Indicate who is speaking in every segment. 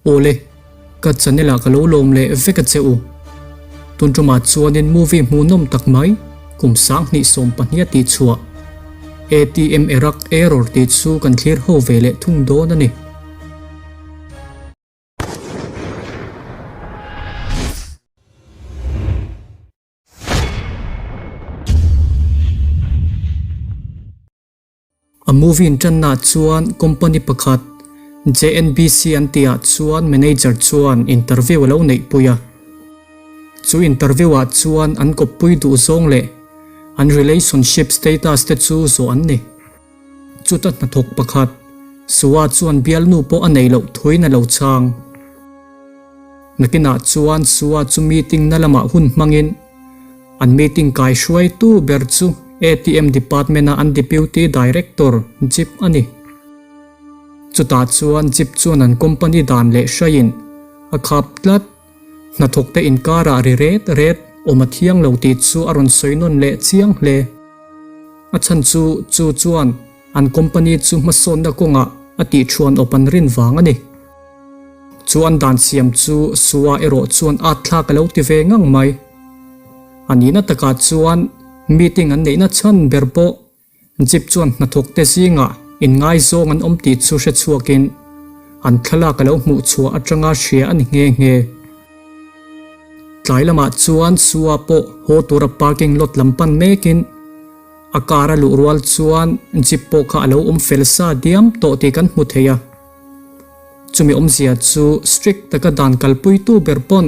Speaker 1: Awle, ka channel ah ka lo lawm leh vek a che u. Tun tumah chuanin movie hmuhnawm tak mai kum 2020 a tih chhuah ATM Erak Error tih chu kan thlir ho ve leh thung dawn a ni. A movie in tanna chuan company pakhat JNBC an tihah chuan manager chuan interview a lo neih pui a. Chu interview ah chuan an kawppui duh zawng leh an relationship status te chu zawh an ni. Chuta hnathawk pakhat Sua chuan bialnu pawh a neih loh thuin a lo chhang. Nakinah chuan Sua chu meeting na lamah hun hmangin An meeting kai hruaitu ber chu ATM department-a an Deputy Director Jip a ni. Chutah chuan Jip chuan an company dan leh hraiin a khap tlat. Hnathawkte inkarah ri ret ret awm a thiang lo tih chu a rawn sawi nawn leh chiang hle. A chhan chu chu chuan an company chu hmasawnna kawngah a tihṭhuan awp an rin vang a ni. Chu an dan siam chu Sua erawh chuan at thlak a lo ti ve ngang mai. A nihna takah chuan meeting an neihna chhan ber pawh Jeep chuan hnathawkte zingah inngaizawng an awm tih chu hre chhuakin an thlalak a lo hmuh chhuah atanga hria a ni nghe nghe. Tlai lamah chuan Sua pawh haw tura parking lot lam pan mekin a car a luh rual chuan Jeep pawh kha a lo awm fel sa diam tawh tih kan hmu thei a. Chumi awmzia chu strict taka dan kalpuitu ber pawn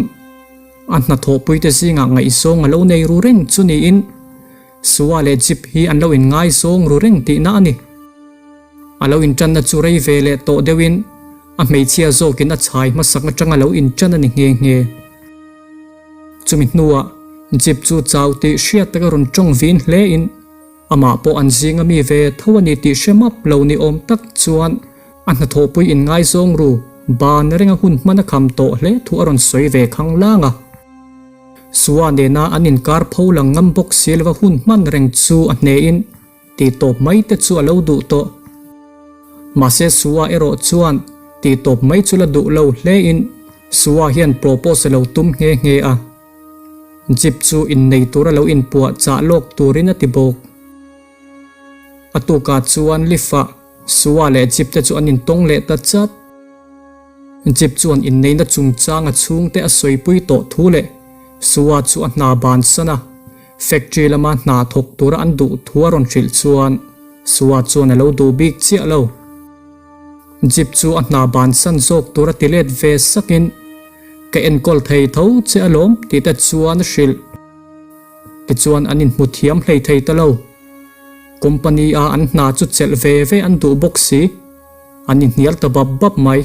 Speaker 1: a hnathawhpuite zingah ngaihzawng a lo nei ru reng chu niin Sua leh Jeep hi an lo inngaizawng ru reng tihna a ni. A lo intanna chu rei ve leh tawh deuhin a hmeichhia zawkin a chhai hmasak atang a lo intan a ni nghe nghe. Chumi hnuah Jeep chu chau tih hriat taka rawn tawng vin hlein Amah pawh an zinga mi ve tho a ni tih hre map lo ni awm tak chuan a hnathawhpui inngaizawng ru ban renga hun hman a kham tawh hle thu a rawn sawi ve khang lang a. Sua nena an inkar pho lang ngam bawk si lova hun hman reng chu a hnehin tih tawp mai te chu a lo duh tawh. Mahse Sua erawh chuan tih tawp mai chu la duh lo hlein Sua hian propose a lo tum nghe nghe a. Jeep chu innei tura lo inpuah chah lawk turin a ti bawk. A tukah chuan lift-ah Sua leh Jeep te chu an intawng leh ta chat. Jeep chuan inneihna chungchang a chhungte a sawipui tawh thu leh Sua chu a hna bansan a, factory lama hna thawk tura an duh thu a rawn hrilh chuan Sua chuan a lo duh bik chiah lo. Jeep chu a hna bansan zawk tura ti let ve sakin, Ka enkawl thei tho che alawm tih te chuan a hrilh. Tichuan an inhmu thiam hlei thei ta lo. Company a an hna chu chelh ve ve an duh bawk si. An inhnial ta bap bap mai.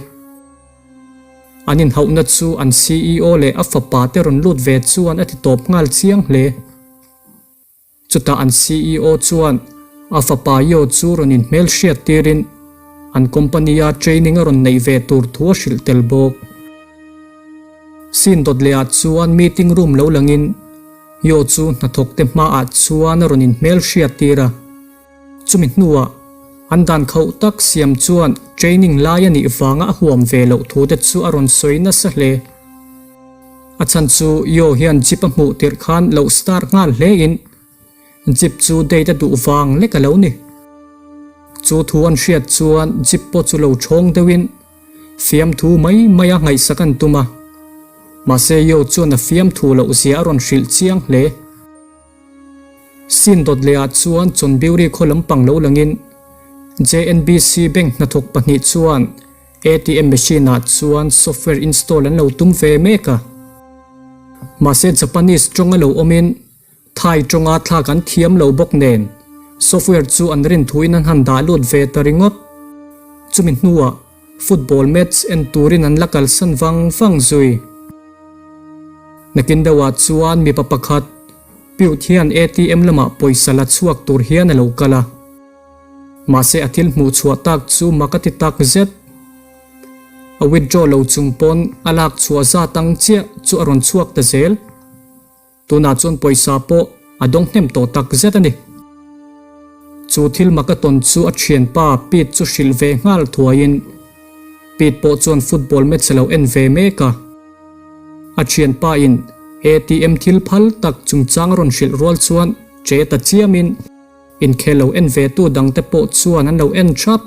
Speaker 1: An inhauhna chu an CEO leh a fapa te rawn lut ve chuan a ti tawp nghal chiang hle. Chutah an CEO chuan a fapa Yo chu rawn inhmel hriat tirin an company-a training a rawn neih ve tur thu a hrilh tel bawk. Scene dawt lehah chuan meeting room lo langin Yo chu hnathawkte hmaah chuan a rawn inhmel hriat tir a. Chumi hnuah an dan khauh tak siam chuan training lai a nih vanga a huam ve loh thu te chu a rawn sawi nasa hle. A chhan chu Yo hian Jeep a hmuh tirh khan loh star nghal hle in Jeep chu date a duh vang lek a lo ni. Chu thu an hriat chuan Jeep pawh chu lo thawng deuh in fiamthu mai mai a ngaihsak an tum a. Mahse Yo chuan a fiamthu loh zia a rawn hrilh chiang hle. Scene dawt leh ah chuan Chonburi khaw lampang lo langin JNBC bank hnathawk pahnih chuan ATM machine ah chuan software install an lo tum ve mek a. Mahse Japanese tawng a lo awmin Thai tawnga thlak an thiam lo bawk nen software chu an rin thuin an han dah lut ve ta ringawt. Chumi hnuah Football match en turin an la kalsan vang vang zui. Nakin deuhah chuan mipa pakhat Piut hian ATM lamah pawisa la chhuak tur hian a lo kal a. Mahse a thil hmuh chhuah tak chu mak a ti tak zet. A withdraw lo chung pawn a lak chhuah zat ang chiah chu a rawn chhuak ta zel. Tunah chuan pawisa pawh a dawng hnem tawh tak zet a ni. Chu thil mak a tawn chu a thianpa Pete chu hrilh ve nghal thuaiin. Pete pawh chuan football match a lo en ve mek a. A thianpa in ATM thil phal tak chungchang a rawn hrilh rual chuan che ta chiam in inkhel lo en ve tu dang te pawh chuan an lo en thap.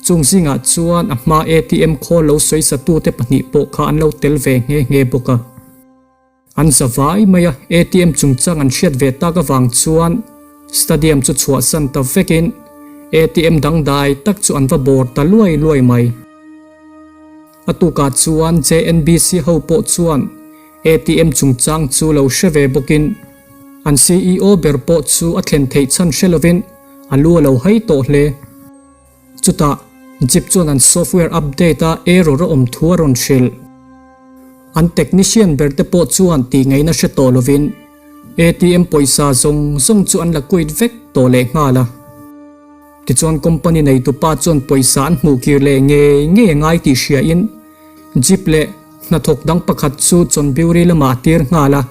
Speaker 1: Chung zingah chuan a hma ATM khawl lo sawisa tute pahnih pawh kha an lo tel ve nghe nghe bawk a. An za vai mai a, ATM chungchang an hriat ve tak avang chuan stadium chu chhuahsan ta vekin ATM dangdai tak chu an va bawr ta luai luai mai. A tukah chuan JNBC ho pawh chuan ATM chungchang chu lo hre ve bawkin an CEO ber pawh chu a thlen theih chhan hre lovin a lu a lo hai tawh hle. Chutah, Jeep chuan an software update a error a awm thu a rawn hrilh. An technician ber te pawh chuan tih ngaihna hre tawh lovin ATM pawisa zawng zawng chu an la quit vek tawh leh nghal a. Tichuan company neitupa chuan pawisa an hmuh kir leh ngei ngei a ngai tih hriain Jeep leh hnathawk dang pakhat chu Chonburi lamah a tir nghal a.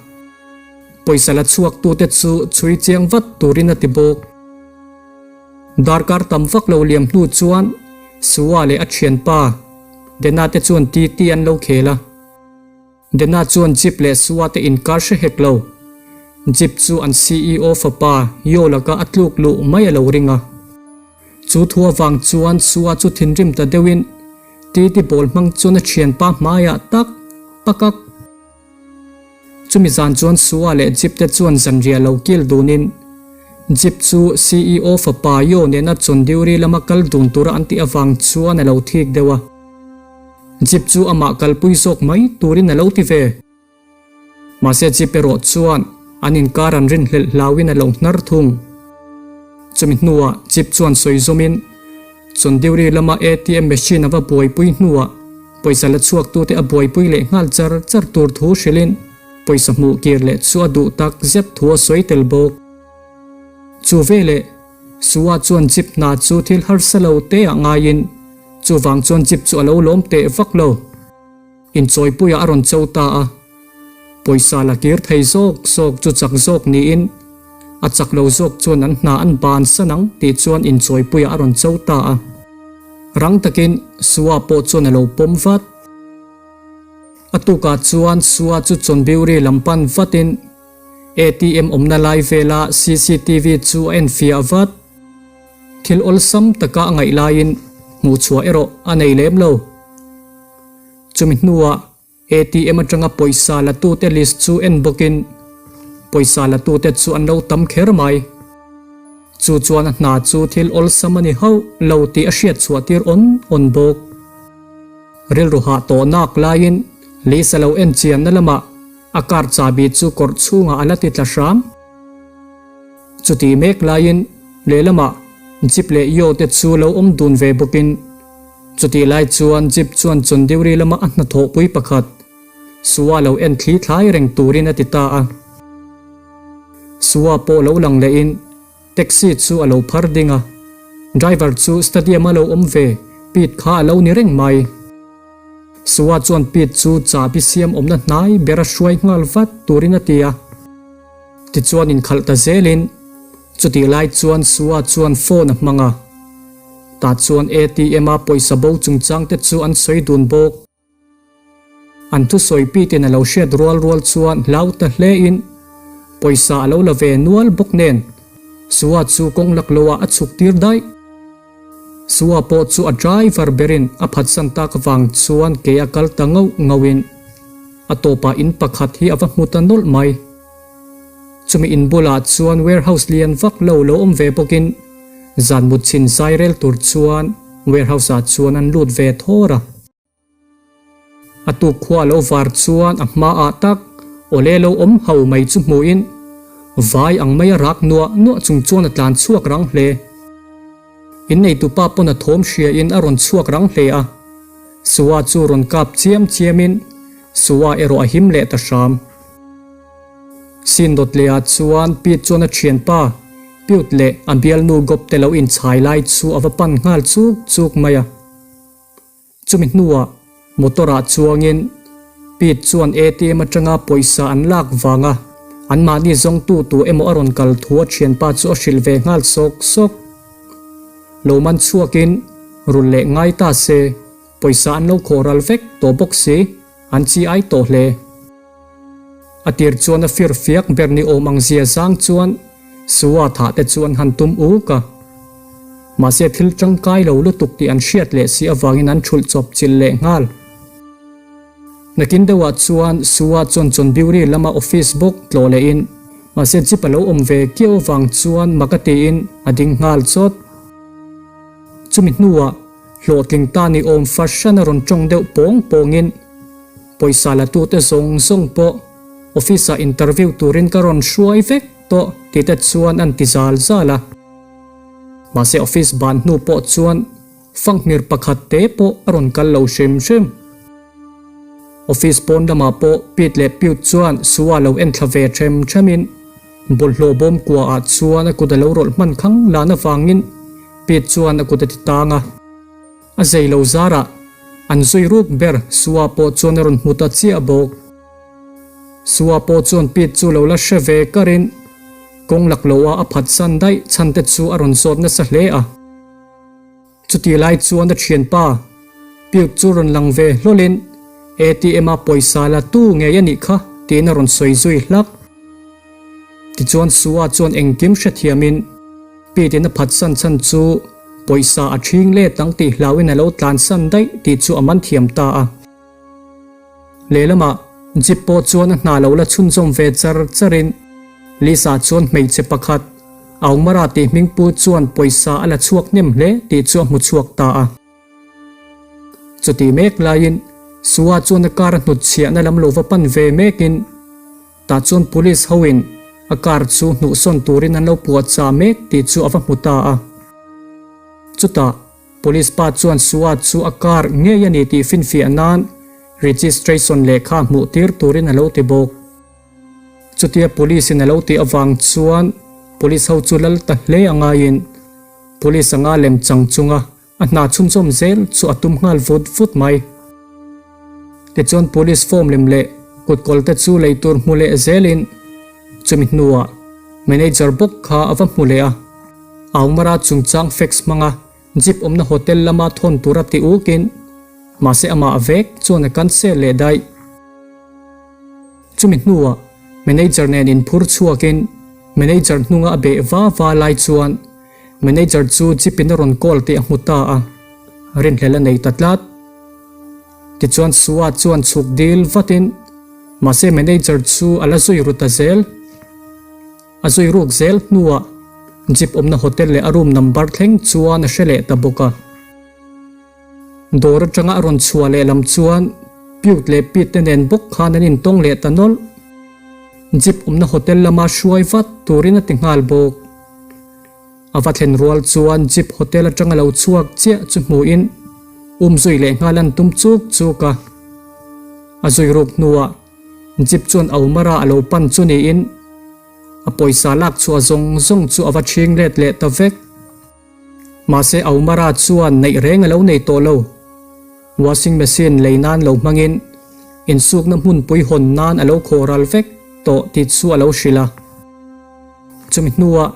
Speaker 1: Pawisa la chhuaktute chu chhui chiang vat turin a ti bawk. Darkar tam vak lo liam hnu chuan Sua leh a thianpa Dena te chuan titi an lo khel a. Dena chuan Jeep leh Sua te inkar hre hek lo. Jeep chu an CEO fapa Yo laka a tluk luh mai a lo ring a. Chu thu avang chuan Sua chu thinrim ta deuhin titi bawl hmang chuan a thianpa hmaiah tak pakak. Chumi zan chuan Sua leh Jeep te chuan zanriah lo kil dunin Jeep chu CEO fapa Yo nena Chondiuri lama kal dun tura an tih avang chuan a lo thik deuh a. Jeep chu amah kalpui zawk mai turin a lo ti ve. Mahse Jeep erawh chuan an inkar an rinhlelh hlauin a lo hnar thung. Chumi hnuah Jeep chuan sawi zawmin Chondiuri lama ATM machine a va buaipui hnuah pawisa la chhuaktute a buaipui leh nghal char char tur thu hrilhin pawisa hmuh kir leh chu a duh tak zet thu a sawi tel bawk. Chu veleh Sua chuan Jeep hna chu thil harsa lo te ah ngaiin chuvang chuan Jeep chu a lo lawm teh vak lo. Inchawipuiah a rawn cho ta a, pawisa la kir thei zawk zawk chu chak zawk niin a chak lo zawk chuan an hna an bansan ang tih chuan inchawipuiah a rawn cho ta a. Rang takin Sua pawh chuan a lo pawm vat. A tukah chuan Sua chu Chonbiuri lam pan vatin ATM awmna lai vela cctv chu a enfiah vat. Thil awlsam taka a ngaih laiin hmuhchhuah erawh a nei lem lo. Chumi hnuah ATM atanga pawisa latute list chu en bawkin pawisa latute chu an lo tam kher mai. Chu chuan a hna chu thil awlsam a ni hauh lo tih a hriat chhuah tir awn awn bawk. Rilru hah tawh nak laiin list a lo en chianna lamah a car chahbi chu kawrh chhungah a la ti tla hram. Chutih mek laiin lehlamah Jeep leh Yo te chu lo awm dun ve bawkin chutih lai chuan Jeep chuan Chondiuri lama a hnathawhpui pakhat Sua lo en thli thlai reng turin a ti ta a. Sua pawh lo lang lehin taxi chu a lo phar ding a, driver chu stadium a lo awm ve Pete kha a lo ni reng mai. Sua chuan Pete chu chahbi siam awmna hnai ber a hruai nghal vat turin a ti a. Tichuan inkhalh ta zelin chutih lai chuan Sua chuan phone a hmang a, tah chuan ATM a pawisa bo chungchang te chu an sawi dun bawk. An thusawi pitin a lo hriat rual rual chuan hlau ta hle in pawisa a lo la ve nual bawk nen Sua chu kawng lak lo ah a chhuk tir daih. Sua pawh chu a driver berin a phatsan tak avang chuan ke a kal ta ngauh ngauhin a tawpah in pakhat hi a va hmu ta nawlh mai. Chumi in bulah chuan warehouse lian vak lo lo awm ve bawkin zan mut chhin zai rel tur chuan warehouse ah chuan an lut ve thawr a. A tuk khua lo var chuan a hmaah tak awle lo awm ho mai chu hmuhin vai ang maia rak nuah nuah chung chuan a tlan chhuak rang hle. Inneitupa pawn a thawm hriain a rawn chhuak rang hle a, Sua chu rawn kap chiam chiamin Sua erawh a him leh ta hram. Sin dawt lehah chuan Pete chuan a thianpa Piut leh a bialnu Gob te lo inchhai lai chu a va pan nghal chuk chuk mai a. Chumi hnuah motor ah chuangin Pete chuan ATM atanga pawisa an lak vanga anmahni zawngtu tu emaw a rawn kal thu a thianpa chu a hrilh ve nghal sawk sawk. Lo man chhuakin rul leh ngai ta se. Pawisa an lo khawh ral vek tawh bawk si, an chi ai tawh hle. A tir chuan a fir fiak ber ni awm ang zia zang chuan Sua thah te chu an han tum uk a. Mahse thil tangkai lo lutuk tih an hriat leh si avangin an thulh chawp chilh leh nghal. Nakin deuhah chuan Sua chuan Chonburi lama office bawk tlawh lehin mahse jeep a lo awm ve kiau avang chuan mak a tiin a ding nghal chawt. Chumi hnuah hlawhtling ta ni awm fahran a rawn tawng deuh pawng pawngin pawisa la tute zawng zawng pawh office ah interview turin ka rawn hruai vek tawh tih te chuan an ti zal zal a. Mahse office ban hnu pawh chuan fanghmir pakhat te pawh a rawn kal lo hrim hrim. Office pawn lamah pawh Pete leh Pute chuan Sua lo en thla ve them themin bawlhhlawh bawm kua ah chuan a kut a lo rawlh hman khang lan avangin Pete chuan a kut a ti tang a. A zei lo zarah an zui ruk ber Sua pawh chuan a rawn hmu ta chiah bawk. Sua pawh chuan Pete chu lo la hre ve karin kawng lak loh a a phatsan daih chhan te chu a rawn zawt nasa hle a. Chutih lai chuan a thianpa Puk chu rawn lang ve hlawlin ATM a pawisa la tu ngei a nih kha tiin a rawn sawi zui hlak. Tichuan Sua chuan engkim hrethiamin Pete in a phatsan chhan chu pawisa a ṭhing let ang tih hlauhin a lo tlansan daih tih chu a man thiam ta a. Lehlamah Jeep pawh chuan a hna lo la chhunzawm ve char charin Lisa chuan hmeichhe pakhat Aumara tih hmingpu chuan pawisa a la chhuak hnem hle tih chu a hmu chhuak ta a. Chutih mek laiin Sua chuan a car a hnutchhiahna lam lo va pan ve mekin tah chuan police hoin a car chu hnuhsawn turin an lo puahchah mek tih chu a va hmu ta a. Chutah Police pa chuan Sua chu a car ngei a ni tih finfiah nan registration lehkha hmuh tir turin a lo ti bawk. Chutia police in a lo tih avang chuan police ho chu lal ta hle a ngaiin police anga lem chang chunga a hna chhunzawm zel chu a tum nghal vut vut mai. Tichuan police form lem leh kutkawl te chu lei tur hmu leh zelin chumi hnuah manager bawk kha a va hmu leh a. Aumara chungchang fax hmanga jeep awmna hotel lama thawn tura ti ukin mahse amah vek chuan a cancel leh daih. Chumi hnuah manager nen inphur chhuakin manager hnunga a beh va va lai chuan manager chu jeep in a rawn call tih a hmu ta a, rinhlel a nei ta tlat. Tichuan Sua chuan chhuk dil vatin mahse manager chu a la zui ru ta zel. A zui ruk zel hnuah jeep awmna hotel leh a room number thleng chuan a hre leh ta bawk a. Dawr atanga a rawn chhuah leh lam chuan Pute leh Pete te nen bawk khan an intawng leh ta nawlh. Jeep awmna hotel lama hruai vat turin a ti nghal bawk. A va thlen rual chuan Jeep hotel atanga lo chhuak chiah chu hmuhin um zui leh nghal an tum chuk chuk a. A zui ruk hnuah Jeep chuan Aumara a lo pan chu niin a pawisa lak chhuah zawng zawng chu a va chhing let leh ta vek. Mahse Aumara chuan neih reng a lo nei tawh lo. Washing machine lei nan lo hmangin insukna hmunpui hawn nan a lo khaw ral vek tawh tih chu a lo hrilh a. Chumi hnuah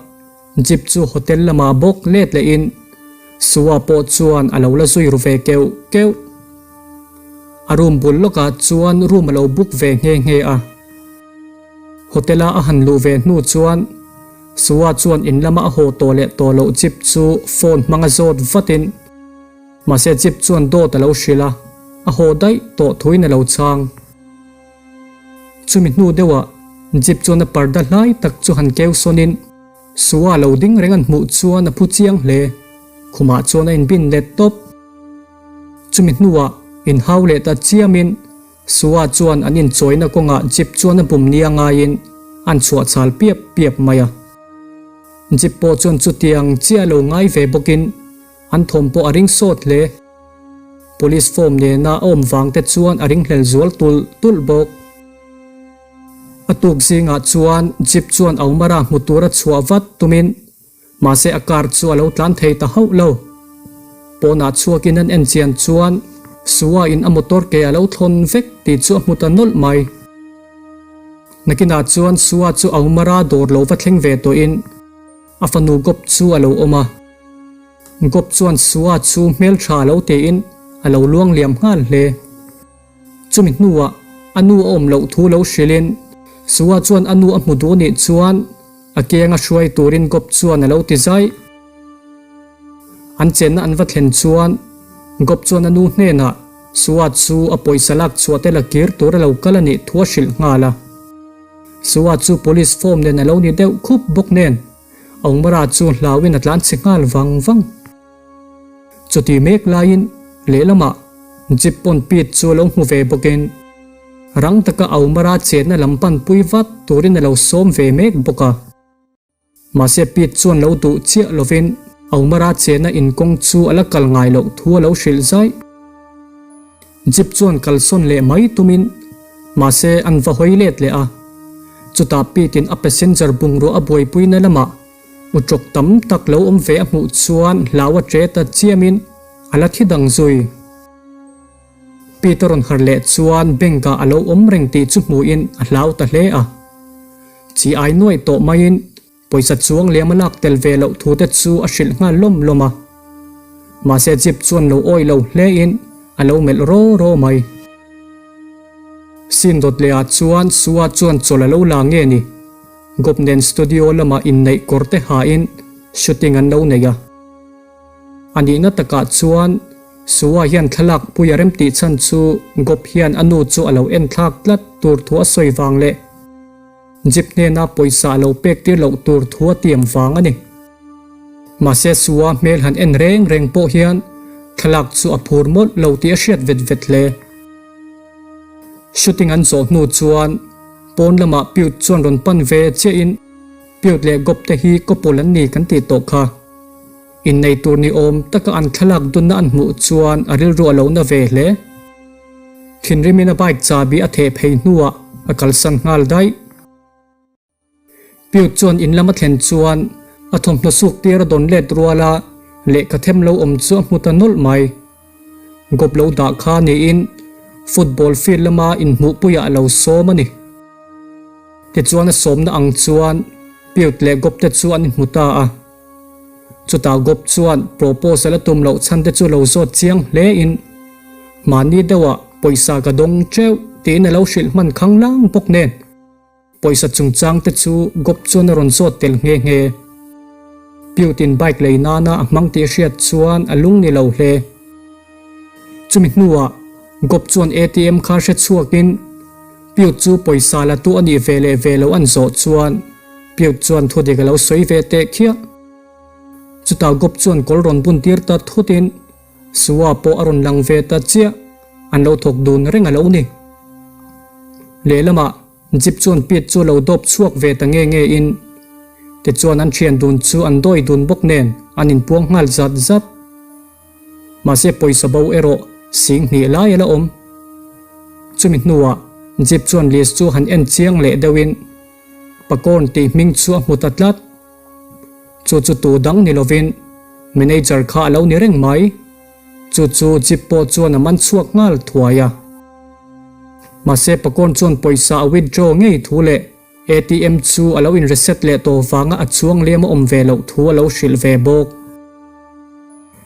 Speaker 1: Jeep chu hotel lamah bawk let lehin Sua pawh chuan a lo la zui ru ve keuh keuh. A room bul lawkah chuan room a lo book ve nghe nghe a. Hotel-a a han luh ve hnu chuan Sua chuan in lama a haw tawh leh tawh loh Jeep chu phone hmanga zawt vatin mahse Jeep chuan dawt a lo hrilh a, a haw daih tawh thuin a lo chhang. Chumi hnu deuhah Jeep chuan a parda hlai tak chu han keu sawnin Sua lo ding reng an hmuh chuan a phu chiang hle. Khumah chuan a inbin let tawp. Chumi hnuah inhau leh ta chiamin Sua chuan an inchawina kawngah Jeep chuan a bum nia ngaiin an chhuah chhal piap piap mai a. Jeep pawh chuan chutiang chiah lo ngai ve bawkin an thawm pawh a ring sawt hle. Police form nena a awm vang te chuan a ringhlel zual tulh tulh bawk. A tuk zingah chuan Jeep chuan Aumara hmu tura chhuah vat tumin Mahse a car chu a lo tlan thei ta hauh lo. Pawnah chhuakin an en chian chuan Sua in a motor ke a lo thlawn vek tih chu a hmu ta nawlh mai. Nakinah chuan Sua chu Aumara dawr lo va thleng ve tawhin a fanu Gop chu a lo awm a. Gop chuan Sua chu hmeltha a lo tiin. a lo luang liam nghal hle. Chumi hnuah a nu a awm loh thu lo hrilhin Sua chuan a nu a hmu duh nih chuan a kianga hruai turin Gop chuan a lo ti zai. An chenna an va thlen chuan Gop chuan a nu hnenah Sua chu a pawisa lak chhuah te la kir tur a lo kal a nih thu a hrilh nghal a. Sua chu police form nen a lo ni deuh khup bawk nen Aungmara chu hlauin a tlan chhe nghal vang vang. Chuti mek laiin lehlamah Jeep pawn Pete chu a lo hmu ve bawkin rang taka Aungmara chetna lam pan pui vat turin a lo sawm ve mek bawk a. Mahse Pete chuan lo duh chiah lovin Aungmara chetna inkawng chu a la kal ngai loh thu a lo hrilh zai. Jeep chuan kalsawn leh mai tumin mahse an va hawi let leh a, chutah Pete-in a passenger bungrua a buaipuina lamah utrawk tam tak lo awm ve a hmuh chuan hlau a ṭe ta chiamin a la thi dang zui. Pete a rawn harh leh chuan bank-ah a lo awm reng tih chu hmuhin a hlau ta hle a, chi ai nuaih tawh maiin Pawisa chuang liam a lak tel ve loh thu te chu a hrilh nghal lawm lawm a. Mahse Jeep chuan lo awih lo hle in a lo melh raw raw mai. Scene dawt leh ah chuan Sua chuan chawlh a lo la nge ni? Gop nen studio lamah inneih kawr te ha in shooting an lo nei a. A nihna takah chuan Sua hian thlalak pui a remtih chhan chu Gop hian a nu chu a lo enthlak tlat tur thu a sawi vang leh Jeep hnena pawisa a lo pek tir loh tur thu a tiam vang a ni. Mahse Sua hmel han en reng reng pawh hian thlalak chu a phur mawlh lo tih a hriat vet vet hle. Shooting an zawh hnu chuan pawn lamah Piut chuan rawn pan ve chiahin Piut leh Gop te hi couple an ni kan tih tawh kha. Innei tur ni awm taka an thlalak dunna an hmuh chuan a rilru a lo na ve hle. Thinrimin a bike chahbi a theh phei hnuah a kalsan nghal daih. Piut chuan in lam a thlen chuan a thawmhnaw suk tir a dawn let rual a, lehkha them lo awm chu a hmu ta nawlh mai. Gawp lo dah kha niin football field lama inhmuhpuiah a lo sawm a ni. Tichuan a sawmna ang chuan Piut leh Gawp te chu an inhmu ta a. Chutah Gop chuan propose a la tum loh chhan te chu lo zawt chiang hle in mahni deuhah pawisa ka dawng teuh tiin a lo hrilh hman khang lang bawk nen pawisa chungchang te chu Gop chuan a rawn zawt tel nghe nghe. Piutin bike lei nana a hmang tih hriat chuan a lung ni lo hle. Chumi hnuah Gop chuan ATM kha hre chhuakin Piut chu pawisa la tu a nih ve leh ve lo an zawh chuan Piut chuan thu dik a lo sawi ve teh khiah. Chutah Gop chuan kawl rawn bun tir ta thutin Sua pawh a rawn lang ve ta chiah, an lo thawk dun reng a lo ni. Lehlamah Jeep chuan Piet chu a lo dawp chhuak ve ta nge nge in tichuan an thian dun chu an dawi dun bawk nen an inpuang nghal zat zat. Mahse pawisa bo erawh sing hnih lai a la awm. Chumi hnuah Jeep chuan list chu han en chiang leh deuhin Pakorn tih hming chu a hmu ta tlat. Chu chu tu dang ni lovin manager kha a lo ni reng mai. Chu chu Jeep pawh chuan a man chhuak nghal thuai a. Mahse Pakorn chuan pawisa a withdraw ngei thu leh ATM chu a lo in reset leh tawh vanga a chuang liam a awm ve loh thu a lo hrilh ve bawk.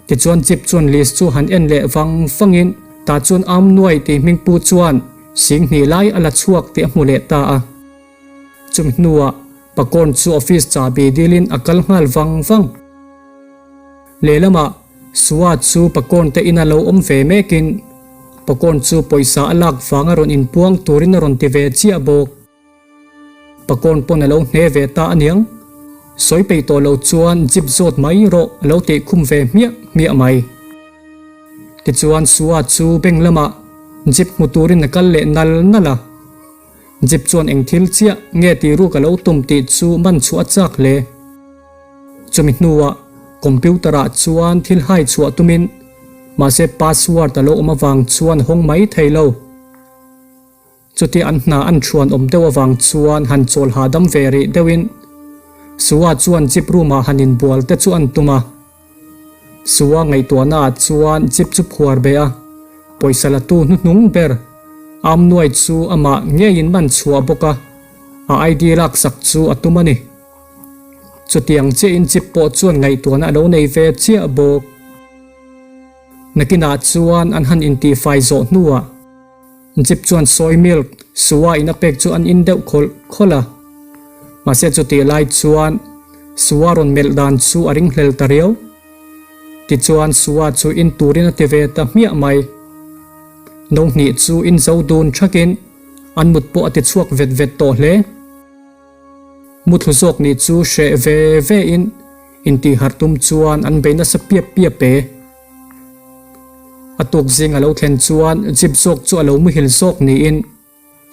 Speaker 1: Tichuan Jeep chuan list chu han en leh vang vangin tah chuan Am Nuai tih hming pu chuan sing hnih lai a la chhuak tih a hmu leh ta a. Chumi hnuah Pakorn chu office chahbi dilin a kal nghal vang vang. Lehlamah Sua chu Pakorn te ina lo awm ve mekin Pakorn chu pawisa a lak vanga rawn inpuang turin a rawn ti ve chiah bawk. Pakorn pawn a lo hne ve ta aniang. Sawi peih tawh lo chuan jeep zawt mai rawh a lo tih khum ve hmiah hmiah mai. Tichuan Sua chu bank lamah jeep hmu turin a kal leh nal nal a. Jeep chuan eng thil chiah nge tih ruk a lo tum tih chu man chhuah a chak hle. Chumi hnuah computer ah chuan thil hai chhuah tumin mahse password a lo awm avang chuan hawng mai thei lo. Chutia an hna an thuan awm deuh avang chuan han chawl hahdam ve rih deuhin Sua chuan jeep room ah han inbual te chu an tum a. Sua ngaihtuahna ah chuan jeep chu phuar be a, pawisa la tu hnuhnung ber Amnuai chu amah ngeiin man chhuah bawk a, a ID laksak chu a tum a ni. Chutiang chiahin jeep pawh chuan ngaihtuahna a lo nei ve chiah bawk. Nakinah chuan an han intihfai zawh hnuah Jeep chuan soy milk Sua in a pek chu an in deuh khawlh khawlh a. Mahse chutih lai chuan Sua rawn melh dan chu a ringhlel ta riau. Tichuan Sua chu in turin a ti ve ta hmiah mai. No hnih chu in zo dun thakin an mut pawh a ti chhuak vet vet tawh hle. Muthlu zawk nih chu hreh ve ve in intihharh tum chuan an bei nasa piap piap e. A tuk zing a lo thlen chuan jeep zawk chu a lo muhil zawk niin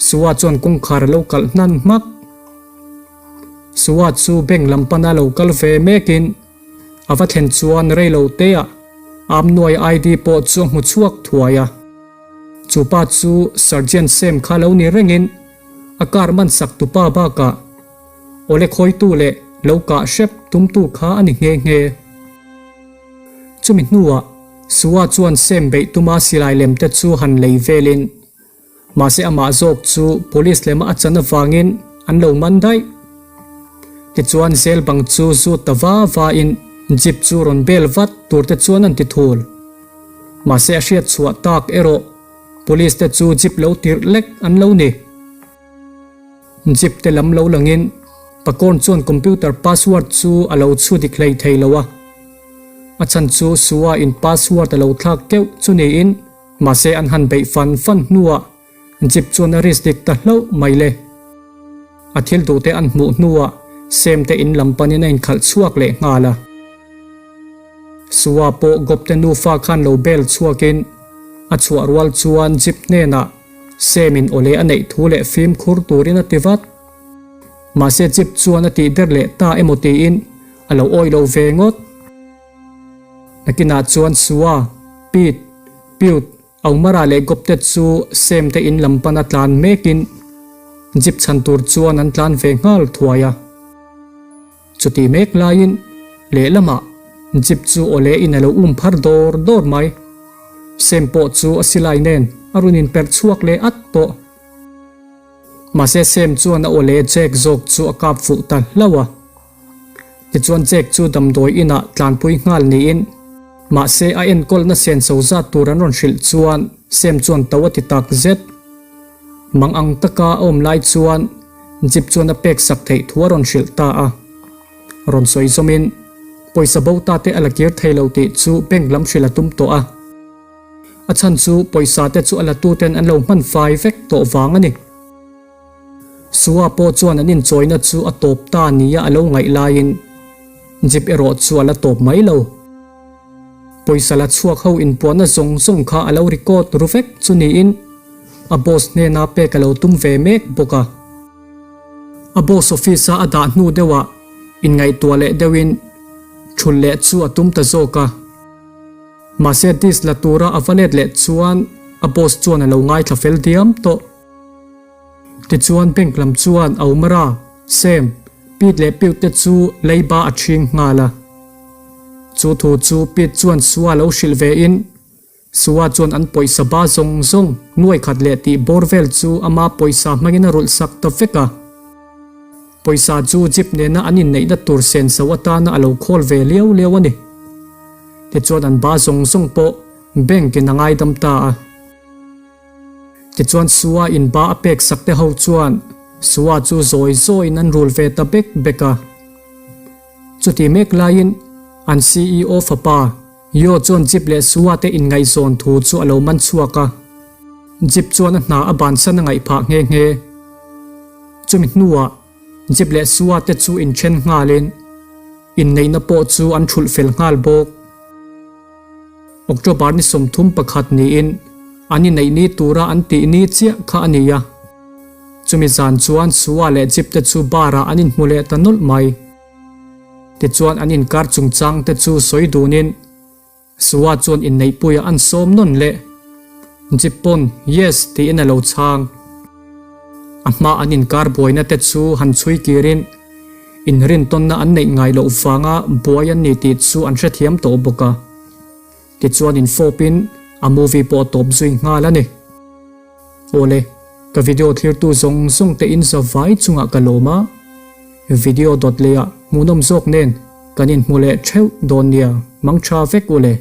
Speaker 1: Sua chuan kawngkhar a lo kalh hnan hmak. Sua chu bank lam pana lo kal ve mekin a va thlen chuan rei lo teah Amnuai ID pawh chu a hmu chhuak thuai a. Chu pa chu Sergeant Sam kha lo ni rengin a car man sak tupa bakah awle khawitu leh lo kah hrep tumtu kha a ni nghe nghe. Chumi hnuah Sua chuan Sam beih tuma silai lem te chu han lei velin mahse amah zawk chu police lema a chan avangin an lo man daih. Tichuan zel bang chu zut ta va va in jeep chu rawn bel vat tur te chuan an ti thul. Mahse a hriat chhuah tak erawh Police te chu jeep lo tirh lek an lo ni. Jeep te lam lo langin Pakorn chuan computer password chu a lo chhu dik hlei thei lo a. A chhan chu Sua in password a lo thlak keuh chu niin mahse an han beih fan fan hnuah jeep chuan a risk dik ta hlauh mai le. A thil duh te an hmuh hnuah Sam te in lam panin a inkhalh chhuak leh nghal a. Sua pawh Gopte nufa khan lo bel chhuakin a chhuah rual chuan jeep hnenah Sam in awle a neih thu leh fimkhur turin a ti vat. Mahse jeep chuan a tih der leh ta emaw tiin a lo awih lo ve ngawt. Nakinah chuan Sua, Pete, Piut, Aumara leh Gopte chu Sam te in lam pana tlan mekin jeep chhan tur chuan an tlan ve nghal thuai a. Chutih mek laiin lehlamah jeep chu awle in a lo um phar dawr dawr mai. Sam pawh chu a silai nen a rawn inperh chhuak leh at tawh. Mahse Sam chuan a awle Jack zawk chu a kap fuh ta hlauh a. Tichuan Jack chu damdawi inah tlanpui nghal niin mahse a enkawlna senso zat tur an rawn hrilh chuan Sam chuan to a ti tak zet. Mang ang taka a awm lai chuan Jeep chuan a pek sak theih thu a rawn hrilh ta a. Rawn sawi zawmin pawisa bo ta te a la kir thei lo tih chu bank lam hrilh a tum tawh a. A chhan chu pawisa te chu a la tuten an lo hman fai vek tawh vang a ni. Sua pawh chuan an inchawina chu a tawp ta nia a lo ngaih laiin Jeep erawh chu a la tawp mai lo. Pawisa la chhuak ho inpuahna zawng zawng kha a lo record ru vek chu niin a boss hnena pek a lo tum ve mek bawk a. A boss office a a dah hnu deuhah inngaihtuah leh deuhin thulh leh chu a tum ta zawk a. Mahse disk la tura a va let leh chuan a boss chuan a lo ngaithla fel diam tawh. Tichuan bank lam chuan Aumara, Sam, Pete leh Piut te chu leiba a ṭhing nghal a. Chu thu chu Pete chuan Sua lo hrilh ve in, Sua chuan an pawisa ba zawng zawng nuai khat leh tih bawr vel chu ama pawisa hmangin a rulh sak ta vek a. Pawisa chu jeep nena an inneihna tur senso atana a lo khawl ve liau liau a ni. Tichuan an ba zawng zawng pawh bank in a ngaidam ta a. Tichuan Sua in ba a pek sak te ho chuan Sua chu zawi zawiin an rul ve ta bek bek a. Chuti mek laiin an CEO fapa Yo chuan Jeep leh Sua te inngaihzawn thu chu a lo man chhuak a. Jeep chuan a hna a bansan a ngaih phah nghe nghe. Chumi hnuah Jeep leh Sua te chu inthen nghalin inneihna pawh chu an thulh fel nghal bawk. October ni 31 niin an inneih ni tura an tih ni chiah kha a ni a. Chumi zan chuan Sua leh Jeep te chu bar ah an inhmu leh ta nawlh mai. Tichuan an inkar chungchang te chu sawi dunin Sua chuan inneihpuiah an sawm nawn leh. Jeep pawn Yes tiin a lo chhang. A hma an inkar buaina te chu han chhui kirin inrintawnna an neih ngai loh vanga buai an ni tih chu an hrethiam tawh bawk a. Tichuan infawpin a movie pawh a tawp zui nghal a ni. Awle, ka video thlirtu zawng zawng te in za vai chungah ka lawm a, video dawt leh ah hmuhnawm zawk nen kan inhmu leh theuh dawn nia, mangtha vek ule.